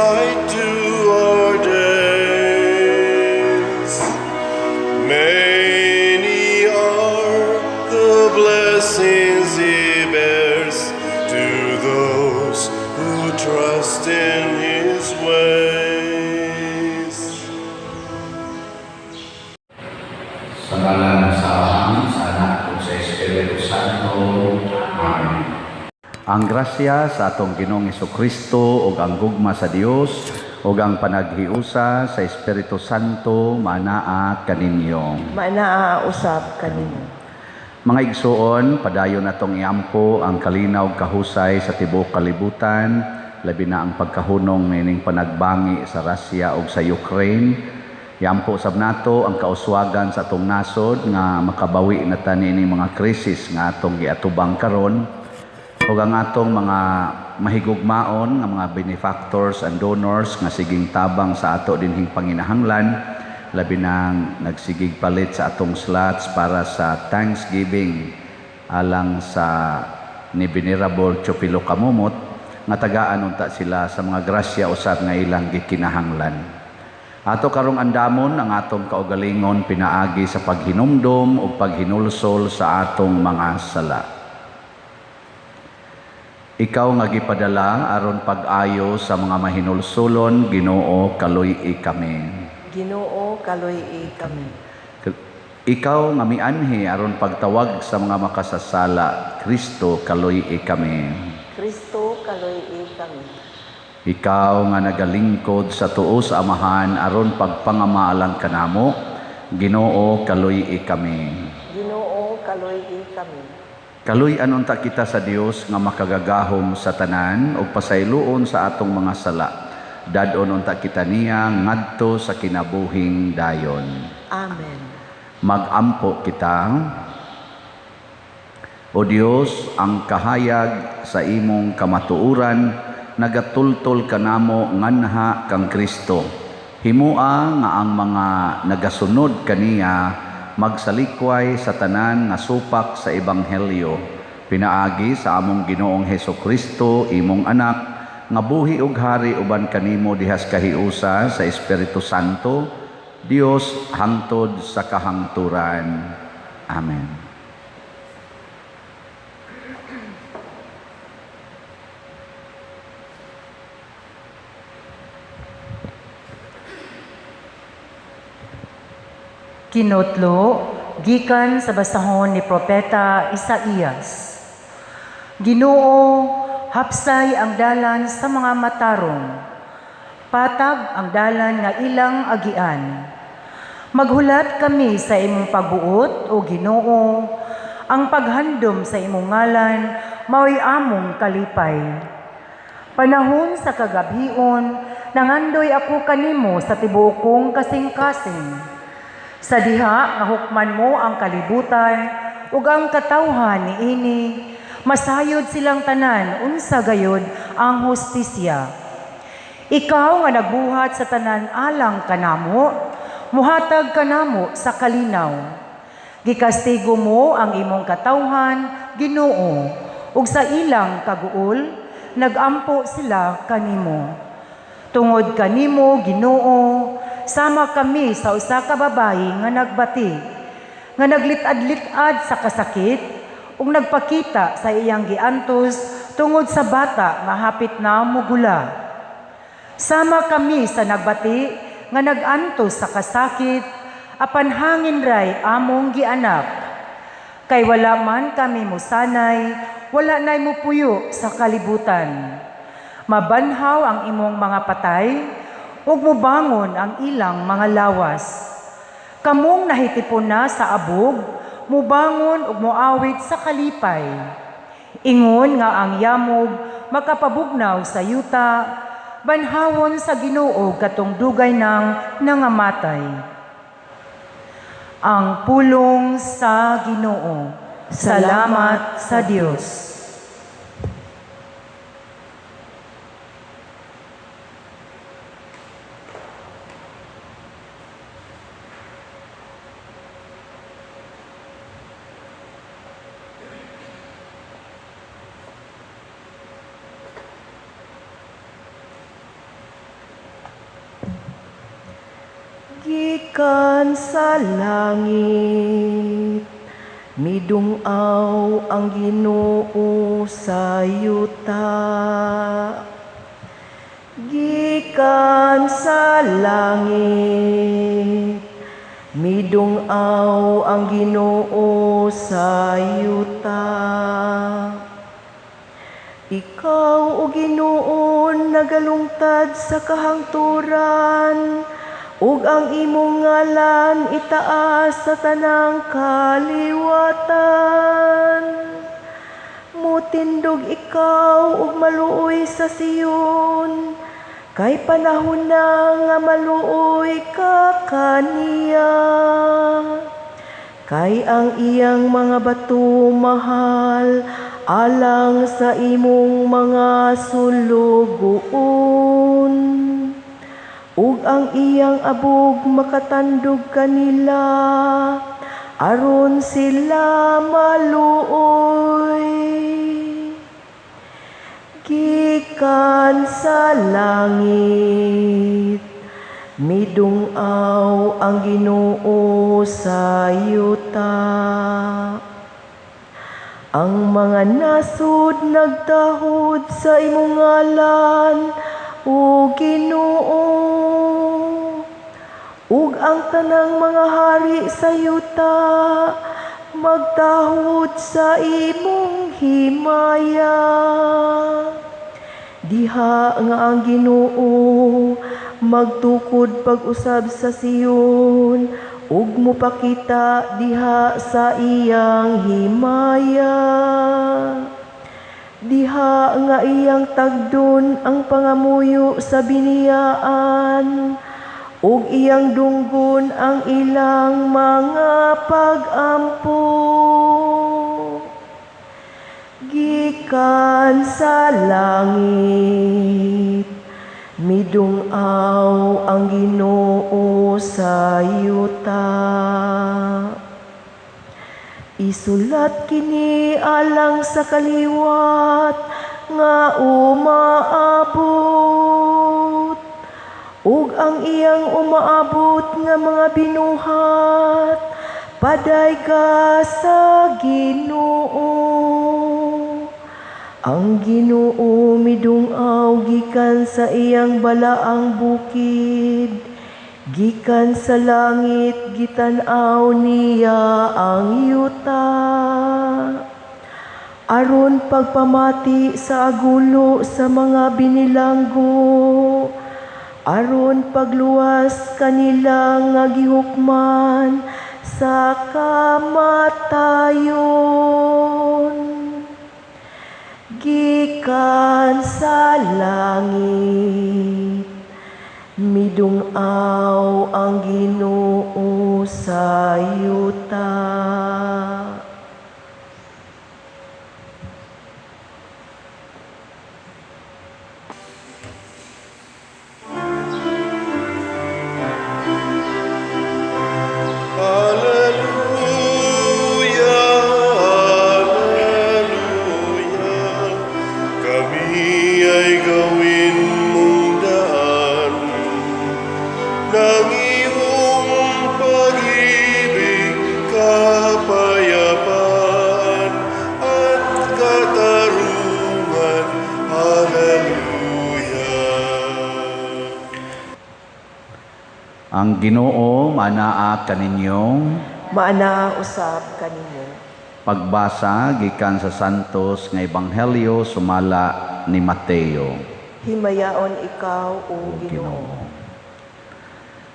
light to our days. Many are the blessings he bears to those who trust in his ways. Sa ngalan sa Amahan, sa Anak, ug sa Espiritu Santo. Amen. Ang grasya sa atong Ginoong Kristo ug ang gugma sa Dios ug ang panaghiusa sa Espiritu Santo manaa kaninyo. Manaa usab kaninyo. Mga igsuon, padayon natong iampo ang kalinaw ug kahusay sa tibuok kalibutan, labi na ang pagkahunong niining panagbangi sa Russia ug sa Ukraine. Iampo sab nato ang kauswagan sa atong nasod nga makabawi na ta niining mga krisis nga atong giatubang karon ug ang atong mga mahigugmaon nga mga benefactors and donors nga siging tabang sa ato dinhing panginahanglan, labi nang nagsigig palit sa atong slots para sa Thanksgiving alang sa ni Venerable Chopilo Camomot, nga tagaan unta sila sa mga grasya usab nga ilang gikinahanglan. Ato karong andamon ang atong kaugalingon pinaagi sa paghinumdom ug paghinulsol sa atong mga sala. Ikaw nga gipadala aron pag-ayo sa mga mahinulsolon, Ginoo, kaluy-i kami. Ginoo, kaluy-i kami. Ikaw nga mianhi aron pagtawag sa mga makasasala, Kristo, kaluy-i kami. Kristo, kaluy-i kami. Ikaw nga nagalingkod sa tuo sa Amahan aron pagpangamaalang kanamo, Ginoo, kaluy-i kami. Ginoo, kaluy-i kami. Kaluy-an unta kita sa Dios nga makagagahom sa tanan ug pasayloon sa atong mga sala. Dad-on unta kita niya ngadto sa kinabuhing dayon. Amen. Magampo kita. O Dios, ang kahayag sa imong kamatuoran nagatultol kanamo nganha kang Kristo. Himua nga ang mga nagasunod kaniya magsalikway sa tanan nga supak sa ebanghelyo, pinaagi sa among Ginoong Heso Kristo, imong anak, nga buhi ug hari uban kanimo dihas kahiusa sa Espiritu Santo, Dios hangtod sa kahangturan. Amen. Kinotlo, gikan sa basahon ni Propeta Isaías. Ginoo, hapsay ang dalan sa mga matarong. Patag ang dalan nga ilang agian. Maghulat kami sa imong pagbuot, o Ginoo, ang paghandom sa imong ngalan mao'y among kalipay. Panahon sa kagabhion, nangandoy ako kanimo sa tibuok kong kasing-kasing. Sa diha nga hukman mo ang kalibutan ug ang katawhan niini, masayod silang tanan unsa gayod ang hustisya. Ikaw nga nagbuhat sa tanan alang kanamo, muhatag kanamo sa kalinaw. Gikastigo mo ang imong katawhan, Ginoo, ug sa ilang kaguol nagampo sila kanimo. Tungod kanimo, Ginoo, sama kami sa usa ka babayi nga nagbati, nga naglit-ad-lit-ad sa kasakit ug nagpakita sa iyang giantos tungod sa bata nga hapit na mugula. Sama kami sa nagbati nga nagantos sa kasakit, apan hangin ray among gianak. Kay wala man kami musanay, wala nay mupuyo sa kalibutan. Mabanhaw ang imong mga patay, ug mubangon ang ilang mga lawas. Kamong nahitipon na sa abog, mubangon ug muawit sa kalipay. Ingon nga ang yamog makapabugnaw sa yuta, banhawon sa Ginoo katong dugay nang nangamatay. Ang pulong sa Ginoo. Salamat sa Dios. Gikan sa langit, midungaw ang Ginoo sa yuta. Gikan sa langit, midungaw ang Ginoo sa yuta. Ikaw, o Ginoo, nagalungtad sa kahangturan, ug ang imong ngalan itaas sa tanang kaliwatan. Mutindog ikaw ug maluoy sa Sion, kay panahon na nga maluoy ka kaniya. Kay ang iyang mga bato mahal alang sa imong mga sulugoon. Ug ang iyang abog makatandog kanila, aron sila maluoy. Gikan sa langit, midungaw ang Ginoo sa yuta. Ang mga nasod nagtahod sa imong ngalan, O Ginoo. Ug ang tanang mga hari sa yuta magtahod sa imong himaya. Diha nga ang Ginoo magtukod pag-usab sa Sion, ug mopakita diha sa iyang himaya. Diha nga iyang tagdon ang pangamuyo sa biniyaan, ug iyang dunggon ang ilang mga pag-ampo. Gikan sa langit, midungaw ang Ginoo sa yuta. Isulat kini alang sa kaliwat nga umaabot, ug ang iyang umaabot nga mga binuhat padayga sa Ginoo. Ang Ginoo midungaw gikan sa iyang balaang bukid, gikan sa langit gitan-aw niya ang yuta. Aron pagpamati sa agulo sa mga binilanggo, aron pagluwas kanila nga gihukman sa kamatayon. Gikan sa langit, midungaw ang Ginoo sa yuta. Alleluia, Alleluia, kami ay gawin mong daan ng iyong pag-ibig, kapayapaan at katarungan. Alleluia. Ang Ginoo manaa kaninyo. Maanaa usab kaninyo. Pagbasa gikan sa Santos nga Ebanghelyo sumala ni Mateo. Himayaon ikaw, o Ginoo.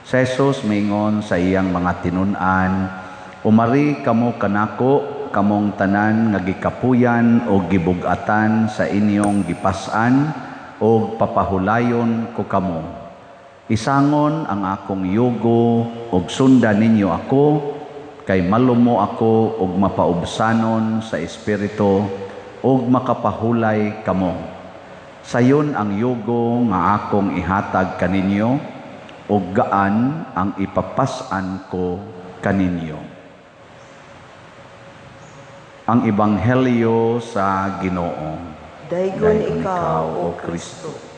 Si Jesus mingon sa iyang mga tinun-an, umari kamo kanako, kamong tanan nga gikapuyan o gibug-atan sa inyong gipas-an o papahulayon ko kamo. Isangon ang akong yugo og sundan ninyo ako, kay malumo ako og mapaubsanon sa espiritu og makapahulay kamo. Sayon ang yugo nga akong ihatag kaninyo og gaan ang ipapas-an ko kaninyo. Ang Ebanghelyo sa Ginoo. Daygon ikaw, O Kristo.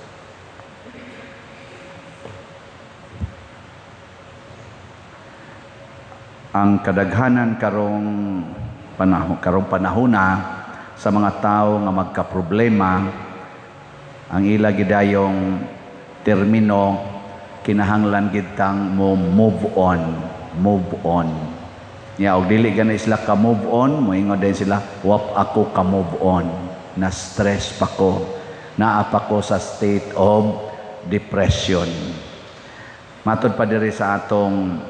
Ang kadaghanan karong panahona sa mga tao nga magkaproblema, ang ila gidayong termino, kinahanglan gid tang mo move on, move on. Nya og dili gani sila ka move on, moingon din sila, "Wa ako ka move on, na stress pa ko, naa pa ko sa state of depression." Matod pa diri sa atong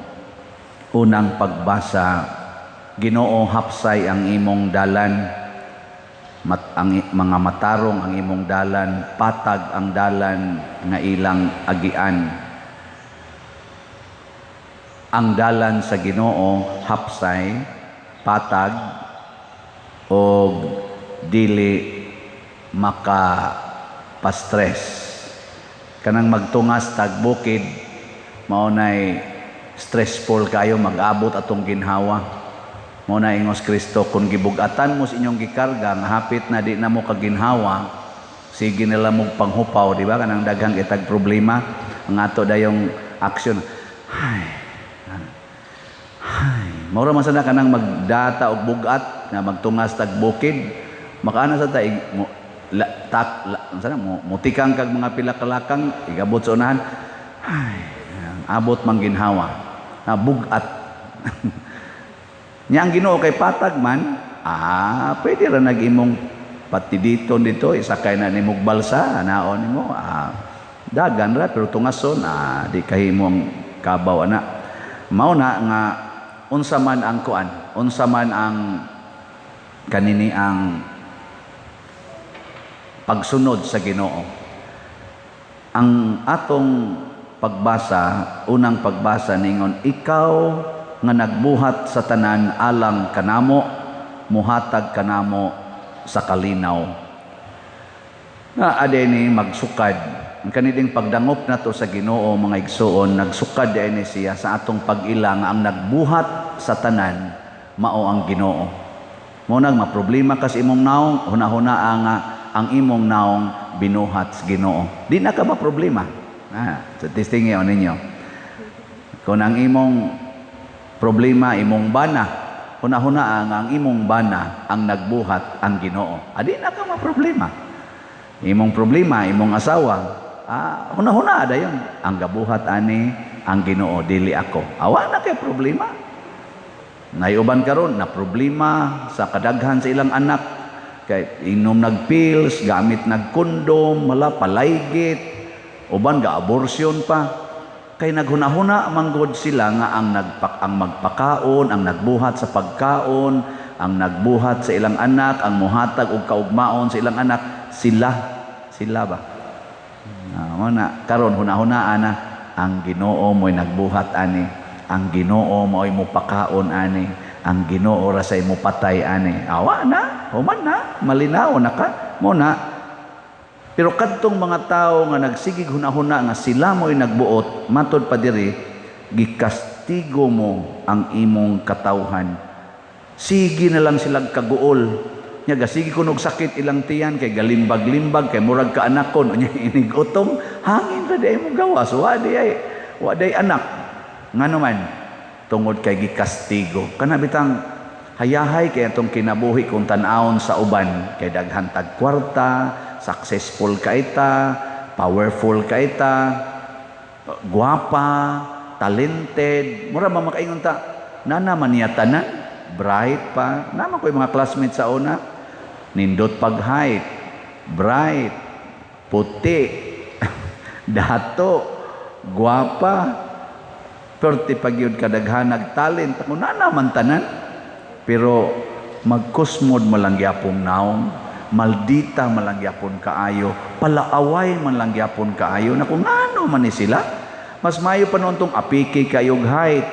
unang pagbasa, Ginoo, hapsay ang imong dalan, ang mga matarong ang imong dalan, patag ang dalan nga ilang agian. Ang dalan sa Ginoo hapsay, patag, og dili maka pa-stress. Kanang magtungas tag bukid, mao nay stressful kayo, mag-abot atong ginhawa. Mao na ingos Kristo, kung gibugatan mo sa inyong gikarga nga hapit na di na mo kaginhawa, sige nila mo panghupaw, di ba? Kanang daghang itag problema, ang ato dayong action. Hay. Hay, mura man sana kanang magdata og bugat nga magtungas tag bukid, makaana sa ta mo, la, tak la, unsa na mo mutikang kag mga pila kalakang igabot sa unahan. Hay, abot man ginhawa. Na bugat. Nya ang Ginoo kay patag man, pwede ra nag-imong pati dito dito isakay na nimog balsa, anaon nimo, dagan ra pero tungason, di kahimo ang kabaw ana. Mao na nga unsa man ang kuan, unsa man ang kanini ang pagsunod sa Ginoo. Ang atong pagbasa, unang pagbasa ningon, ikaw nga nagbuhat sa tanan alang kanamo, muhatag kanamo sa kalinaw. Nga adeni magsukad ang kaniding pagdangop nato sa Ginoo, mga igsuon, nagsukad ni siya sa atong pag-ila nga ang nagbuhat sa tanan mao ang Ginoo. Mao nang maproblema ka sa imong naong, hunahuna nga ang imong naong binuhat sa Ginoo. Di na ka maproblema. Sa testing ninyo. Kung ang imong problema imong bana, hunahuna ang imong bana ang nagbuhat ang Ginoo. Adi na ka maproblema. Imong problema imong asawa, hunahuna dayon ang gabuhat ani ang Ginoo, dili ako. Awa na kay problema. Nayuban karon na problema sa kadaghan sa ilang anak kay inom nag pills, gamit nag kondom, mala palaygit, uban ga abortion pa. Kay naghunahuna manggod sila nga ang magpakaon, ang nagbuhat sa pagkaon, ang nagbuhat sa ilang anak, ang muhatag og kaugmaon sa ilang anak, sila sila ba. Mao na karon hunahunaan na ang Ginoo mo'y nagbuhat ani, ang Ginoo mo'y mopakaon ani, ang Ginoo ra say mopatay ani. Awa na, human na, malinaw na ka, mo na. Pero kadtong mga tao nga nagsigig hunahuna nga sila mo'y nagbuot, matod pa diri, gikastigo mo ang imong katawhan. Sige na lang silang kaguol. Nya gasigi kunog sakit ilang tiyan kay galimbag-limbag kay murag ka anakon, unya inig utom, hangin ra di ay mo gawas, wa di ay, wa di ay anak. Ngano man tungod kay gikastigo. Kana bitang hayahay kay atong kinabuhi kung tan-awon sa uban kay daghan tag kwarta, successful ka ita, powerful ka ita, guwapa, talented, mura ba makaingon ta, nana man niya tanan, bright pa, naman ko yung mga classmates sa una, nindot pag height, bright, puti, dato, guwapa, perti pag yun kadaghanag talent, ako nana man tanan, pero magkusmod malang gyapong naong, maldita man lang gyapon kaayo, palaaway man lang gyapon kaayo, na kung ano man ni sila, mas mayo pa noon tong apiki kayog height.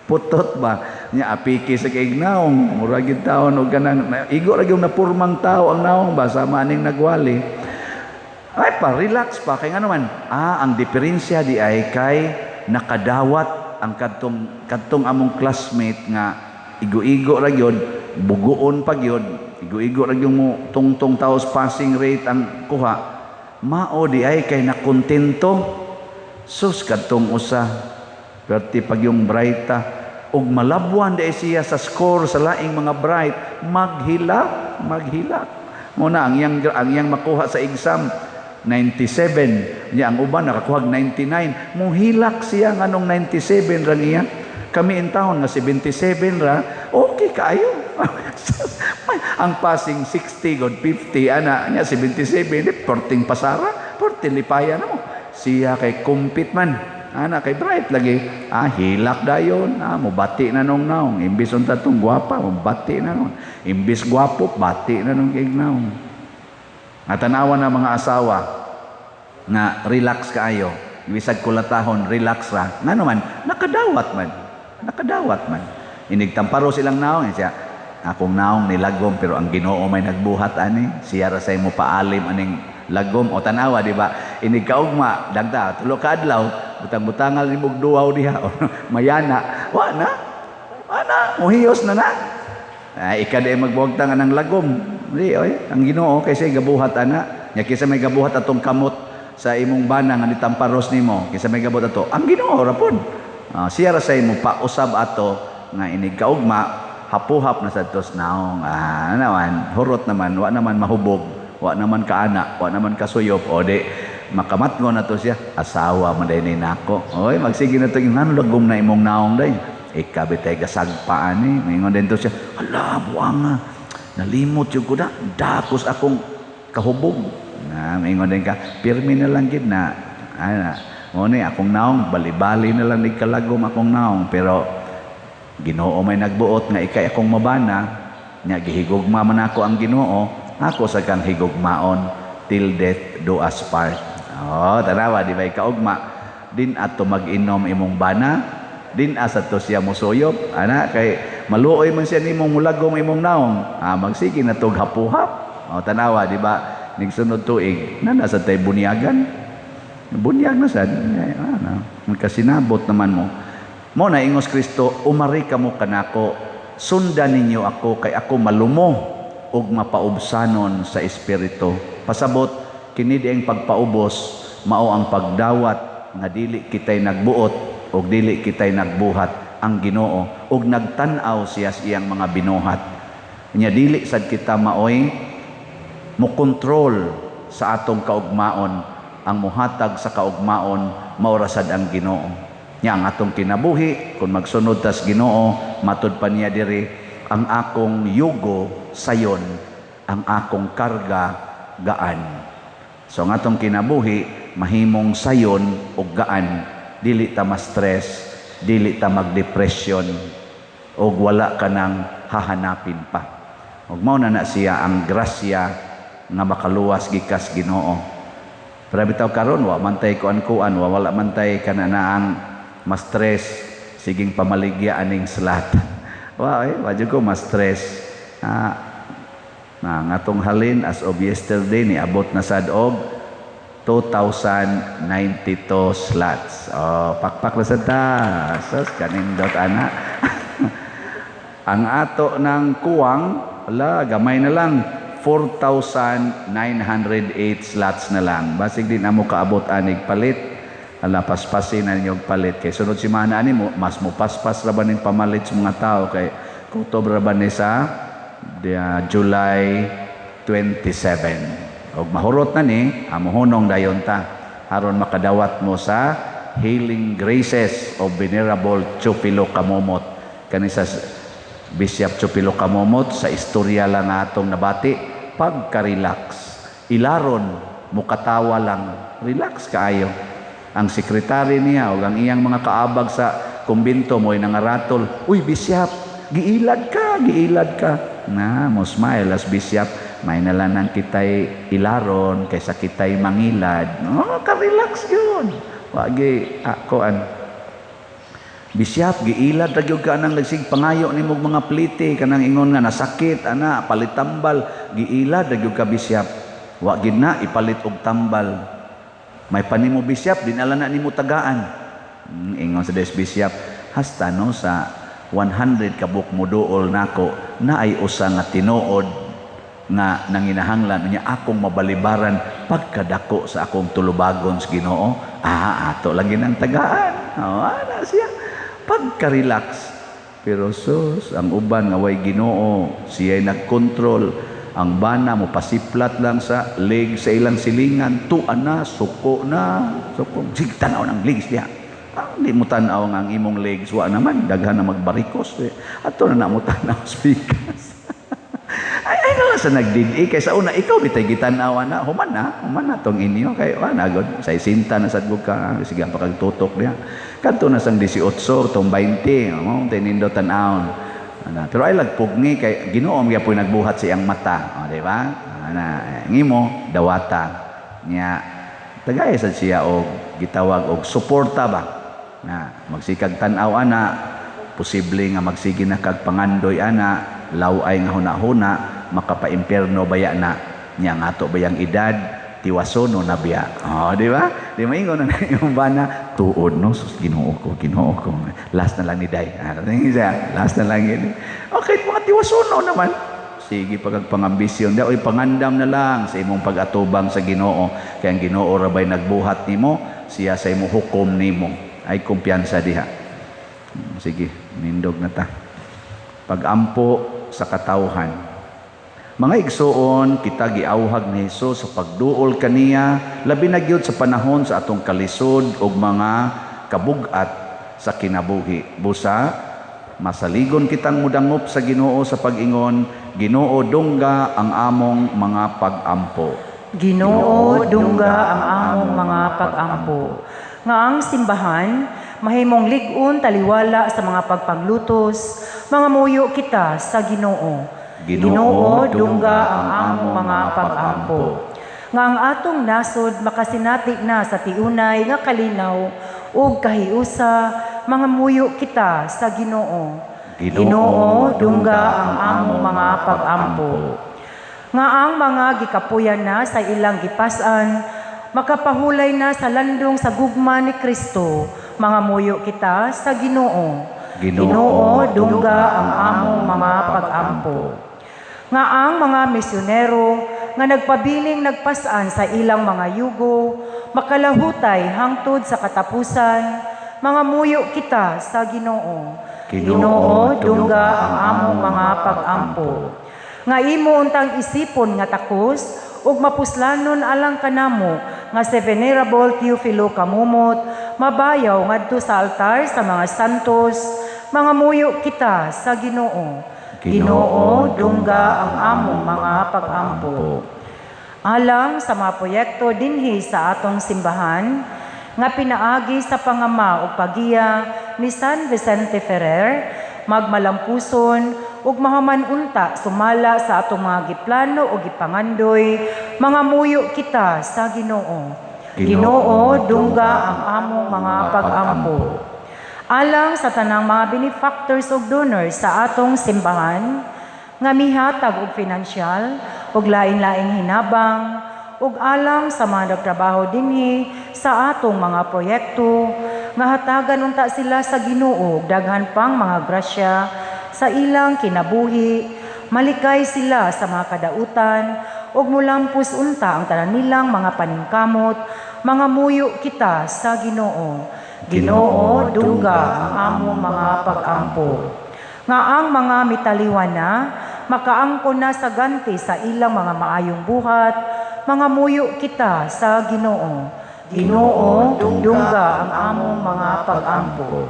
Putot ba? Nya apiki sa kay naong, mura gyud taon og kanang igo ra gyud napurmang tao ang naong ba sama aning nagwali. Ay pa relax pa kay ngano man. Ang diferensya di ay kay nakadawat ang kadtong kadtong among classmate nga igo-igo ra gyud, buguon pa gyud, igo-igo ra gyud mo tungtong taos passing rate ang kuha. Mao di ay kay nakontento. Sus kadtong usa perti pag yung brighta Ug malabwan di siya sa score sa laing mga bright, maghilak, maghilak. Muna ang iyang makuha sa exam 97, niya ang uban nakakuha 99, muhilak siya nganong 97 ra niya. Kami in taon nga 77 ra, okay kaayo. Ang passing 60 god 50 ana nya 77 di perting pasara, perting lipaya na mo. Siya kay compete man. Ana kay bright lagi. Ah, hilak dayon. Ah, mubati na nung naong. Imbis unta tong gwapa, mubati na nun. Imbis gwapo, bati na nung kig naong. Nga tanawa na mga asawa nga relax kaayo. Bisag kulatahon, relax ra. Ngano man, nakadawat man. Nakadawat man. Inig tamparo silang naong siya. Akong naong nilagom pero ang Ginoo may nagbuhat ani. Siya ra say mo paalim aning lagom o tanawa, di ba? Inig kaugma, dagda 3 ka adlaw, butang-butangal ni mog duwaw diha mayana. Wa na. Wa na, muhiyos na na. Ay, ika di magbuwagtang anang lagom. Di oy, ang Ginoo kay siya gabuhat ana. Nya kinsa may gabuhat atong kamot sa imong bana nga nitamparos nimo, kinsa may gabuhat ato? Ang Ginoo ra pod. Siya ra say mo pausab ato nga inig kaugma hapuhap na sa tos naong. Ah, naman, hurot naman, wa naman mahubog, wa naman kaana, wa naman kasuyop, o di makamatgo na to siya, asawa man day ni nako. Oy, magsige na to yung ano lagom na imong naong day. Ikaw bitay gasagpa ani, maingon din to siya, ala, buanga, nalimot yung kuda, dakos akong kahubog. Na, maingon din ka, pirmi na lang gid na, ana, mo ni akong naong, bali-bali na lang ni kalagom akong naong, pero Ginoo may nagbuot nga ikay akong mabana, nya gihigugma man ako ang Ginoo, ako sa kang higugmaon till death do us part. Oh, tanawa di ba kaugma din ato mag-inom imong bana, din asa to siya mosuyop, ana kay maluoy man siya nimong mulagom imong naong. Ah, magsige na tog hapuhap. Oh, tanawa di ba nigsunod tuig na nasa tay bunyagan. Bunyag na sad. Ano, magkasinabot naman mo. Mo na ingos Kristo, umari kamo kanako, sundan ninyo ako kay ako malumo ug mapaubsanon sa espiritu. Pasabot kini dieng pagpaubos mao ang pagdawat nga dili kitay nagbuot ug dili kitay nagbuhat ang Ginoo ug nagtan-aw siya sa iyang mga binuhat. Nya dili sad kita maoy mo kontrol sa atong kaugmaon, ang muhatag sa kaugmaon mao ra sad ang Ginoo. Nya ang atong kinabuhi kung magsunod tas Ginoo, matud pa niya diri, ang akong yugo sayon, ang akong karga gaan. So ang atong kinabuhi mahimong sayon ug gaan, dili ta ma-stress, dili ta mag-depression ug wala ka nang hahanapin pa. Ug mao na na siya ang grasya nga makaluwas gikas Ginoo. Pero bitaw karon wa man tay kuan-kuan, wa wala man tay kana na ang ma-stress siging pamaligya aning slot. Wa eh, wa jud ko ma-stress. Ah, na ngatong halin as of yesterday niabot na sad og 2,092 slots. Oh, pakpak na sad ta. Sus, kanindot ana. Ang ato ng kuwang, wala, gamay na lang, 4,908 slots na lang. Basig din na mo kaabot anig palit. Ala, paspasin na ninyo palit. Kay sunod simana ani mo, mas mo paspas ra ba ning pamalit sa mga tao kay kutob ra ba ni sa July 27. Og mahurot na ni, amuhunong dayon ta aron makadawat mo sa Healing Graces of Venerable Chupilo Camomot. Kani sa Bishop Chupilo Camomot, sa istorya lang atong nabati, pagka-relax, ilaron, mukatawa lang, relax kaayo. Ang sekretary niya o ang iyang mga kaabag sa kumbinto mo'y nangaratol, uy, Bishop, giilad ka, giilad ka. Na, mo smile as Bishop, may nalanan kita'y ilaron kaysa kita'y mangilad. Oh, ka-relax yun. Wagi, ako an. Bishop, giilad ra gyud ka anang nagsig pangayo nimog mga plite kanang ingon nga nasakit ana palit tambal, giilad ra gyud ka Bishop. Wa gid na ipalit og tambal. May panimo Bishop, dinala na nimo tagaan. Ingon sa des Bishop, hasta no sa 100 ka buok moduol nako na ay usa nga tinuod nga nanginahanglan niya akong mabalibaran pagkadako sa akong tulubagon sa Ginoo. Ah, ato lang ginang tagaan. Oh, ana siya. Pagka-relax. Pero sus, ang uban nga way Ginoo, siya'y nagkontrol. Ang bana mo pasiplat lang sa leg sa ilang silingan, tuan na, suko na, suko. Sige, tanaw ng legs diha. Ah, hindi mo tanaw nga ang imong legs, wa naman, daghan na magbarikos. Eh. Ato na na mo tanaw spikas. Ay, ay na lang sa nagdidi. Kay sa una, ikaw bitay gitanawa na, human na tong inyo. Kay, wa na, god, sa isinta na sad ka, sige, ang pagtutok niya. Kadto na sang 18, tong 20, mo tinindo tan-awon. Ana, pero ay lagpugni kay Ginoo gyapon nagbuhat sa iyang mata, o, di ba? Ana, ngimo dawata nya tagay sad siya og gitawag og suporta ba. Na magsikag tan-aw ana, posible nga magsige na kag pangandoy ana, law-ay nga huna-huna, makapaimpierno baya na nya ang ato bayang edad tiwasono na biya. Oh, di ba? Di maingon na yung bana, tuod no, sus, Ginoo ko, Ginoo ko. Last na lang ni Day. Ah, last na lang yun. Okay, mga tiwasono naman. Sige, pagpangambisyon. Oy, pangandam na lang sa imong pag-atubang sa Ginoo. Kaya ang Ginoo rabay nagbuhat nimo, siya sa imong hukom nimo. Ay kumpiyansa diha. Sige, nindog na ta. Pag-ampo sa katawhan. Mga igsoon, kita giawhag ni Hesus sa pagduol kaniya, labi na gyud sa panahon sa atong kalisod ug mga kabug-at sa kinabuhi. Busa, masaligon kitang mudangop sa Ginoo sa pag-ingon, Ginoo dungga ang among mga pag-ampo. Ginoo dungga ang among mga pag-ampo. Nga ang simbahan mahimong lig-on taliwala sa mga pagpanglutos, mga muyo kita sa Ginoo. Ginoo dungga ang among mga pag-ampo. Nga ang atong nasod makasinati na sa tiunay nga kalinaw ug kahiusa, mga muyo kita sa Ginoo. Ginoo dungga ang among mga pag-ampo. Nga ang mga gikapuyan na sa ilang gipas-an, makapahulay na sa landong sa gugma ni Kristo, mga muyo kita sa Ginoo. Ginoo dungga ang among mga pag-ampo. Nga ang mga misyonero nga nagpabiling nagpas-an sa ilang mga yugo, makalahutay hangtod sa katapusan, mga muyo kita sa Ginoo. Ginoo dungga ang among mga pag-ampo. Nga imo untang isipon nga takos ug mapuslanon alang kanamo nga si Venerable Teofilo Camomot mabayaw ngadto sa altar sa mga santos, mga muyo kita sa Ginoo. Ginoo dungga ang among mga pag-ampo. Alang sa mga proyekto dinhi sa atong simbahan nga pinaagi sa pangama ug pagiya ni San Vicente Ferrer, magmalampuson ug mahaman unta sumala sa atong mga giplano o gipangandoy, mga muyo kita sa Ginoo. Ginoo dungga ang among mga pag-ampo. Alang sa tanang mga benefactors ug donors sa atong simbahan nga mihatag og finansyal ug lain-laing hinabang, ug alang sa mga nagtrabaho dinhi sa atong mga proyekto nga hatagan unta sila sa Ginoo og daghan pang mga grasya sa ilang kinabuhi, malikay sila sa mga kadautan ug mulampos unta ang tanan nilang mga paningkamot, mga muyo kita sa Ginoo. Ginoo dungga ang among mga pag-ampo. Nga ang mga mitaliwan na makaangkon na sa ganti sa ilang mga maayong buhat, mga muyo kita sa Ginoo. Ginoo dungga ang among mga pag-ampo.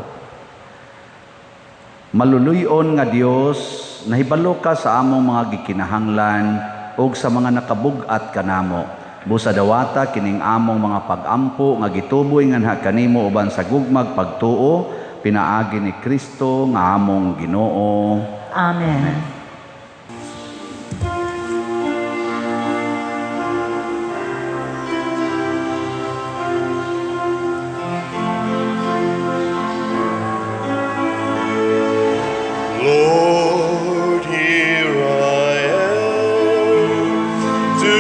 Maluluyon nga Dios, nahibalo ka sa among mga gikinahanglan ug sa mga nakabug-at kanamo. Busa dawata kining among mga pag-ampo nga gituboy nganha kanimo uban sa gugmag pagtuo pinaagi ni Kristo nga among Ginoo. Amen. Amen. Lord, here I am to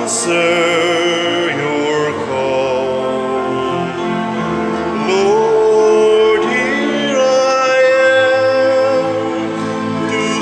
answer your call. Lord, here I am to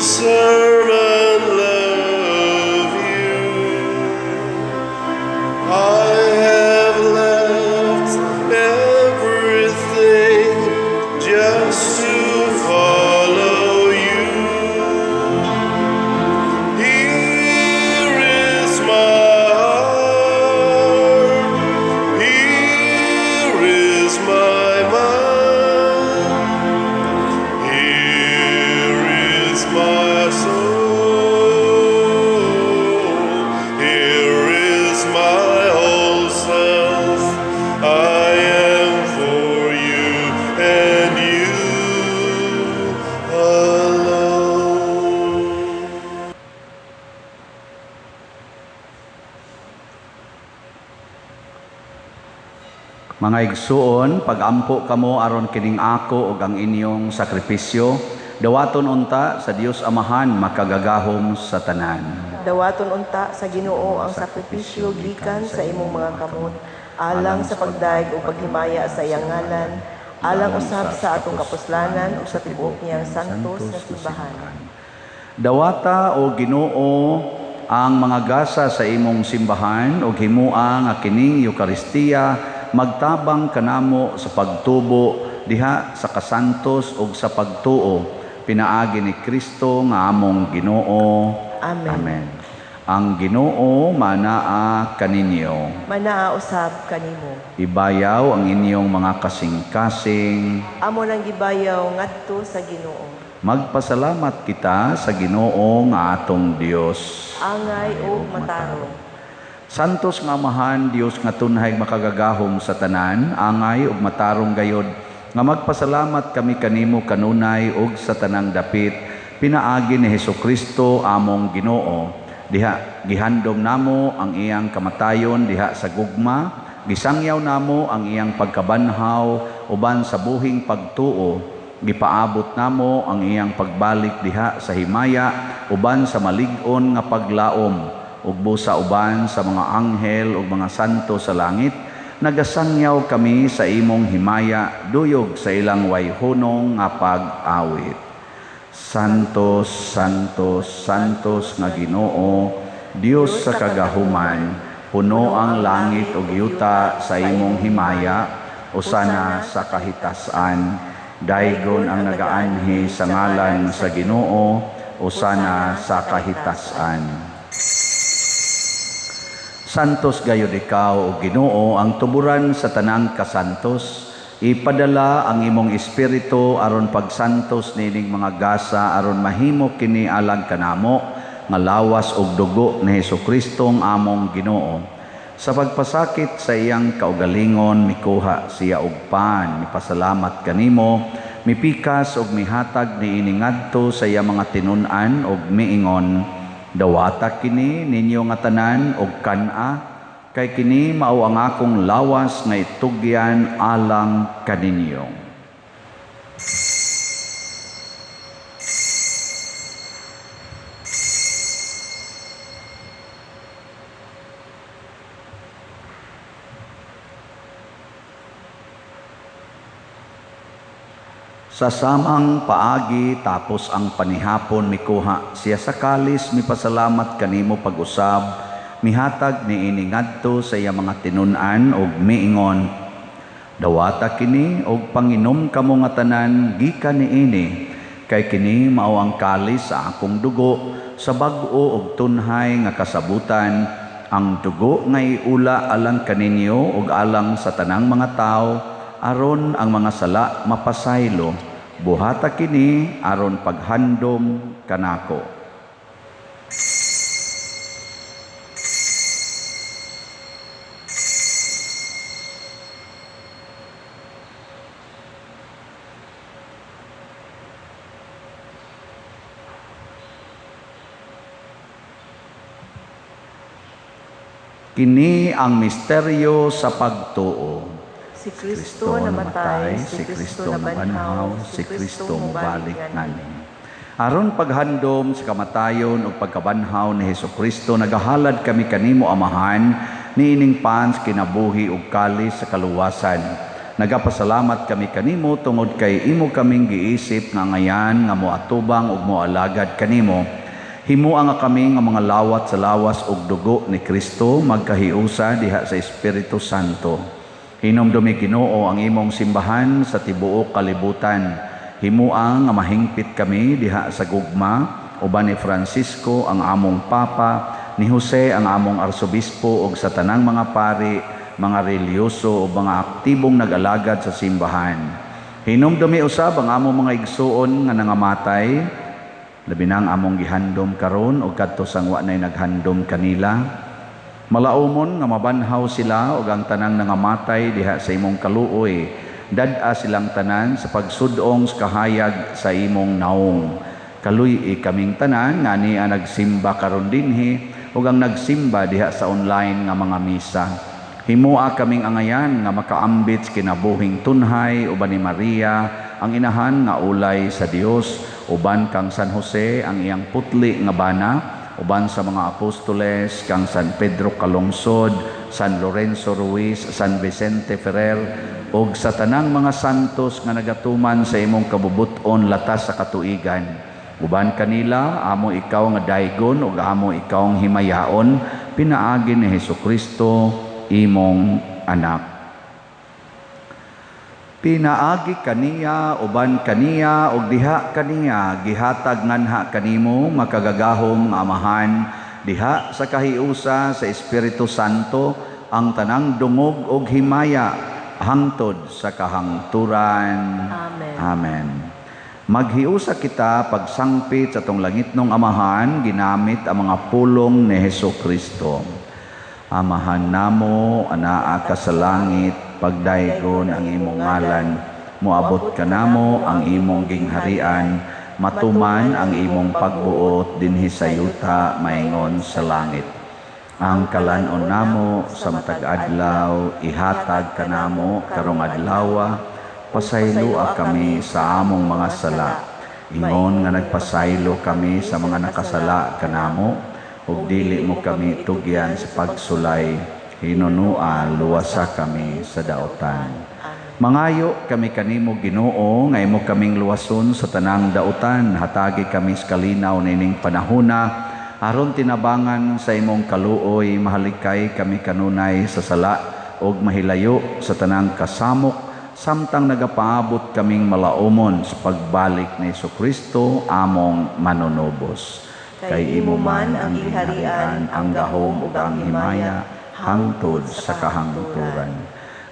Mga igsuon, pagampo kamo aron kining ako ug ang inyong sakripisyo, dawaton unta sa Dios Amahan makagagahom sa tanan. Dawaton unta sa Ginoo ang sakripisyo gikan sa imong mga kamot, alang sa pagdayeg ug paghimaya sa iyang ngalan, alang usab sa atong kapuslanan ug sa tibuok niyang santos nga simbahan. Dawata o Ginoo ang mga gasa sa imong simbahan ug himua nga kining Eukaristiya magtabang kanamo sa pagtubo diha sa kasantos ug sa pagtuo, pinaagi ni Kristo nga among Ginoo. Amen. Amen. Ang Ginoo manaa kaninyo. Manaa usab kanimo. Ibayaw ang inyong mga kasing-kasing. Amo nang gibayaw ngadto sa Ginoo. Magpasalamat kita sa Ginoo nga atong Dios. Angay ug matarong. Santos nga Amahan, Dios nga tunhay makagagahom sa tanan, angay ug matarong gayod nga magpasalamat kami kanimo kanunay ug sa tanang dapit, pinaagi ni Hesukristo among Ginoo. Diha gihandom namo ang iyang kamatayon diha sa gugma, gisangyaw namo ang iyang pagkabanhaw uban sa buhing pagtuo, gipaabot namo ang iyang pagbalik diha sa himaya uban sa malig-on nga paglaom, ug busa uban sa mga anghel ug mga santo sa langit. Nagasangyaw kami sa imong himaya duyog sa ilang wayhunong nga pag-awit. Santos, Santos, Santos nga Ginoo, Dios sa kagahuman, puno ang langit ug yuta sa imong himaya, usana sa kahitasan. Daygon ang nagaanhi sa ngalan sa Ginoo, usana sa kahitasan. Santos gayud ikaw, o Ginoo, ang tuburan sa tanang kasantos. Ipadala ang imong espiritu aron pagsantos nining mga gasa aron mahimo kini alang kanamo nga lawas ug dugo ni Hesukristo ang among Ginoo. Sa pagpasakit sa iyang kaugalingon mikuha siya og pan, mipasalamat kanimo, mipikas ug mihatag niini ngadto sa iyang mga tinun-an ug miingon, dawata kini ninyo nga tanan og kan-a, kay kini mao ang akong lawas nga itugyan alang kaninyo. Sa samang paagi tapos ang panihapon mikuha siya sa kalis, mipasalamat kanimo pag-usab, mihatag niini ngadto sa iya mga tinun-an ug miingon, dawata kini og panginom kamo nga tanan gikan niini, kay kini mao ang kalis sa akong dugo sa bag-o ug tunhay nga kasabutan, ang dugo nga iula alang kaninyo ug alang sa tanang mga tawo, aron ang mga sala mapasaylo. Buhata kini aron paghandom kanako. Kini ang misteryo sa pagtuo. Si Kristo namatay, si Kristo nabanhaw, si Kristo mobalik ngani. Aron paghandom sa kamatayon ug pagkabanhaw ni Hesukristo, nagahalad kami kanimo Amahan niining pans kinabuhi ug kalis sa kaluwasan. Nagapasalamat kami kanimo tungod kay imo kaming giisip nga ngayan nga moatubang ug moalagad kanimo. Himua nga kami nga mga lawat sa lawas ug dugo ni Kristo magkahiusa diha sa Espiritu Santo. Hinumdumi Ginoo ang imong simbahan sa tibuok kalibutan. Himua nga mahingpit kami diha sa gugma uban ni Francisco ang among Papa, ni Jose ang among Arsobispo ug sa tanang mga pari, mga relihiyoso ug mga aktibong nag-alagad sa simbahan. Hinumdumi usab ang among mga igsuon nga nangamatay, labi na ang among gihandom karon ug kadto sang wa nay naghandom kanila. Malaumon nga mabanhaw sila ug ang tanang nangamatay diha sa imong kaluoy. Dad-a silang tanan sa pagsudong sa kahayag sa imong naong. Kaluy-i kaming tanan nga niya nagsimba karon dinhi ug ang nagsimba diha sa online nga mga misa. Himoa kaming angayan nga makaambit sa kinabuhing tunhay uban ni Maria ang inahan nga ulay sa Dios, uban kang San Jose ang iyang putli nga bana, uban sa mga apostoles kang San Pedro Calungsod, San Lorenzo Ruiz, San Vicente Ferrer, ug sa tanang mga santos nga nagatuman sa imong kabubut-on latas sa katuigan. Uban kanila amo ikaw nga daygon ug amo ikaw ang himayaon, pinaagi ni Hesukristo imong anak. Pinaagi kaniya, uban kaniya, ug diha kaniya, gihatag nganha kanimo makagagahom nga Amahan, diha sa kahiusa sa Espiritu Santo ang tanang dungog ug himaya hangtod sa kahangturan. Amen. Amen. Maghiusa kita pagsangpit sa atong langitnong Amahan ginamit ang mga pulong ni Hesus Kristo. Amahan namo, anaa ka sa langit, pagdaygon ang imong ngalan, moabot kanamo ang imong gingharian, matuman ang imong pagbuot dinhi sa yuta maingon sa langit. Ang kalan-on namo sa matag adlaw, ihatag kanamo karong adlawa, pasayloa kami sa among mga sala. Ingon nga nagpasaylo kami sa mga nakasala kanamo, ug dili mo kami tugyan sa pagsulay, hinunua luwasa kami sa daotan. Mangayo kami kanimo Ginoo nga imo kaming luwason sa tanang daotan, hatagi kami sa kalinaw nining panahona, aron tinabangan sa imong kaluoy, mahalikay kami kanunay sa sala ug mahilayo sa tanang kasamok, samtang nagapaabot kaming malaumon sa pagbalik ni Hesukristo among manunubos. Kay imo man ang gingharian, ang gahom ug ang himaya hangtod sa kahangturan.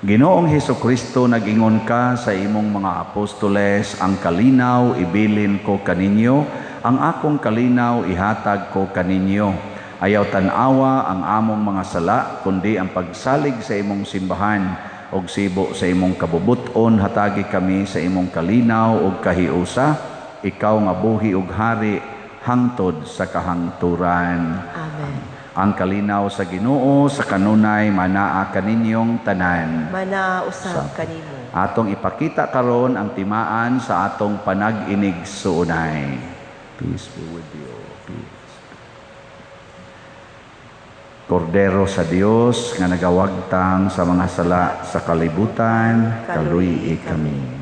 Ginoong Hesukristo, nag-ingon ka sa imong mga apostoles, ang kalinaw ibilin ko kaninyo, ang akong kalinaw ihatag ko kaninyo. Ayaw tan-awa ang among mga sala, kundi ang pagsalig sa imong simbahan ug sibo sa imong kabubut-on, hatagi kami sa imong kalinaw ug kahiusa, ikaw nga buhi ug hari hangtod sa kahangturan. Amen. Ang kalinaw sa Ginoo sa kanunay manaa kaninyong tanan. Manaa usab kanimo. Atong ipakita karon ang timaan sa atong panag-inig-suunay. Peace be with you. Peace. Kordero sa Dios nga nagawagtang sa mga sala sa kalibutan, kaluy-i kami.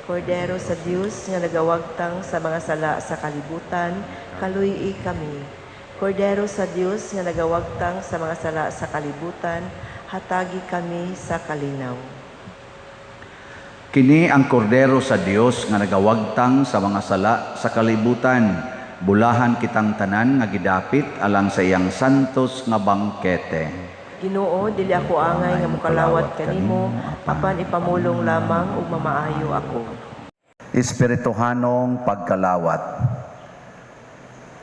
Kordero sa Dios nga nagawagtang sa mga sala sa kalibutan, kaluy-i kami. Kordero sa Dios nga nagawagtang sa mga sala sa kalibutan, hatagi kami sa kalinaw. Kini ang kordero sa Dios nga nagawagtang sa mga sala sa kalibutan. Bulahan kitang tanan nga gidapit alang sa iyang santos nga bangkete. Ginoo, dili ako angay nga mokalawat kanimo, apan ipamulong lamang ug mamaayo ako. Espirituhanong pagkalawat.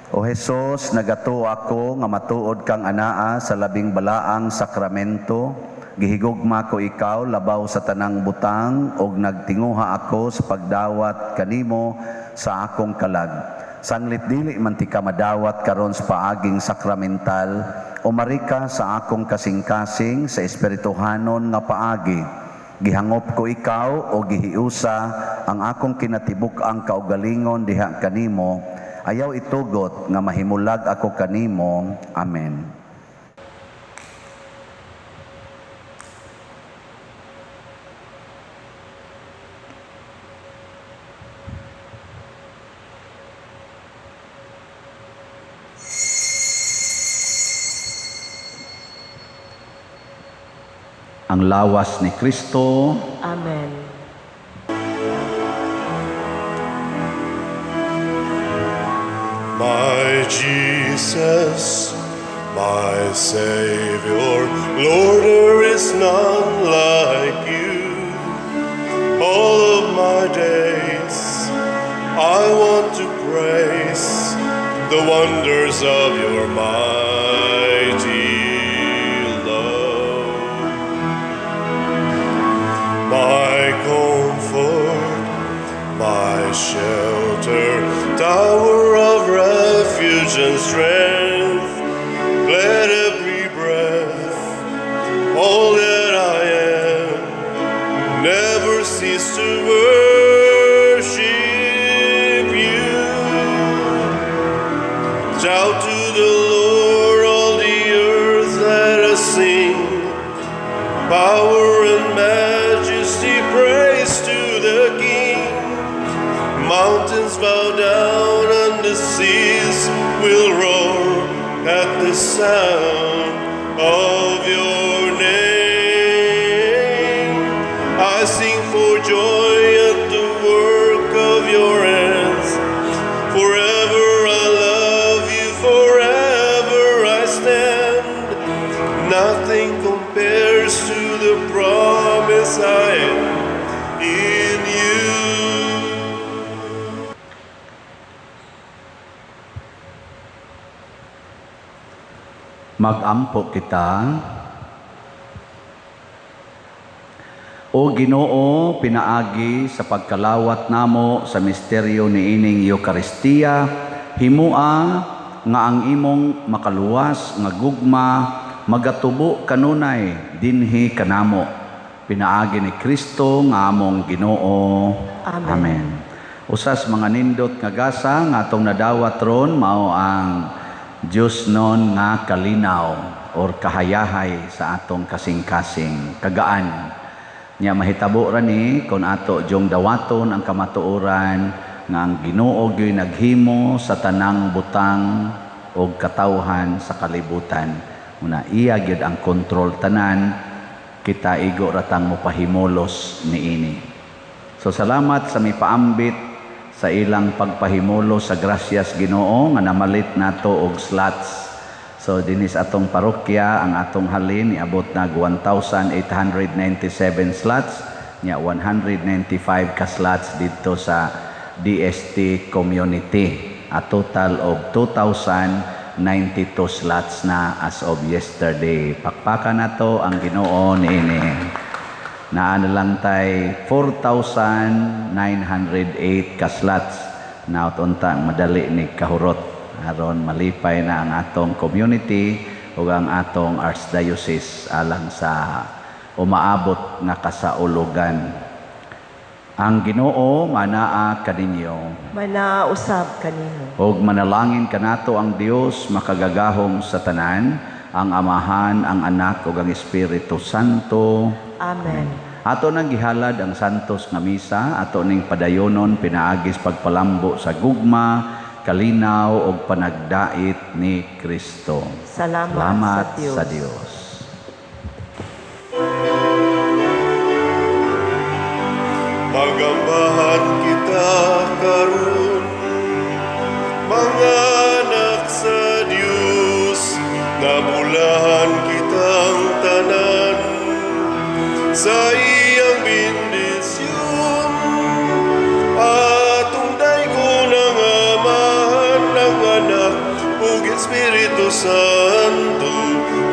O Hesus, nagatuo ako nga matuod kang anaa sa labing balaang sakramento. Gihigugma ko ikaw labaw sa tanang butang ug nagtinguha ako sa pagdawat kanimo sa akong kalag. Sanglit dili man ti ka madawat karon sa paaging sakramental, umari ka sa akong kasing-kasing sa espirituhanon nga paagi. Gihangop ko ikaw o gihiusa ang akong kinatibuk-ang kaugalingon diha kanimo. Ayaw itugot nga mahimulag ako kanimo. Amen. Ang lawas ni Kristo. Amen. My Jesus, my Savior, Lord, there is none like you. All of my days I want to praise the wonders of your mighty love. My comfort, my shelter, tower of refuge and strength, let every breath, all that Never cease to worship you. Shout to the Lord, all the earth, let us sing. Power and majesty, praise to the King. Mountains bow down and the seas will roar at the sound of your name. I sing for joy at the work of your hands. Forever I love you, forever I stand. Nothing compares to the promise I have in you. Magampo kita. O Ginoo, pinaagi sa pagkalawat namo sa misteryo niining Eukaristiya, himua nga ang imong makaluwas nga gugma magatubo kanunay dinhi kanamo. Pinaagi ni Kristo nga among Ginoo. Amen. Amen. Usas mga nindot nga gasa nga atong nadawat ron mao ang Dios non nga kalinaw or kahayahay sa atong kasing-kasing kagaan. Nya mahitabo ra ni kon ato jong dawaton ang kamatuoran nga ang Ginoo gyoy naghimo sa tanang butang og katawhan sa kalibutan. Una iya gyud ang kontrol tanan, kita igo ratang mopahimulos niini. So salamat sa mipaambit sa ilang pagpahimulos sa grasyas Ginoo nga namalit nato og slots. So dinis atong parokya ang atong halin niabot nag 1,897 slots, nya 195 ka slots didto sa DST community. A total of 2,092 slots na as of yesterday. Pakpakan nato ang Ginoo niini. Naa na lang tay 4,908 ka slots. Naot unta madali ni kahurot aron malipay na ang atong community ug ang atong archdiocese alang sa umaabot nga kasaulugan. Ang Ginoo manaa kaninyo. Manaa usab kanimo. Og manalangin kanato ang Dios makagagahom sa tanan, ang Amahan, ang Anak ug ang Espiritu Santo. Amen. Ato nang gihalad ang santos nga misa, ato ning padayonon pinaagis pagpalambo sa gugma, kalinaw ug panagdait ni Kristo. Salamat, Salamat sa Dios. sa Dios. Magambahan kita karon, mga anak sa Dios, nabulahan kitang tanan sa iyang bendisyon. Atong daygon ang Amahan, ang Anak ug Espiritu Santo,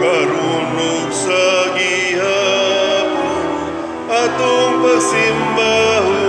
karon ug sa gihapon atong pagsimbahon.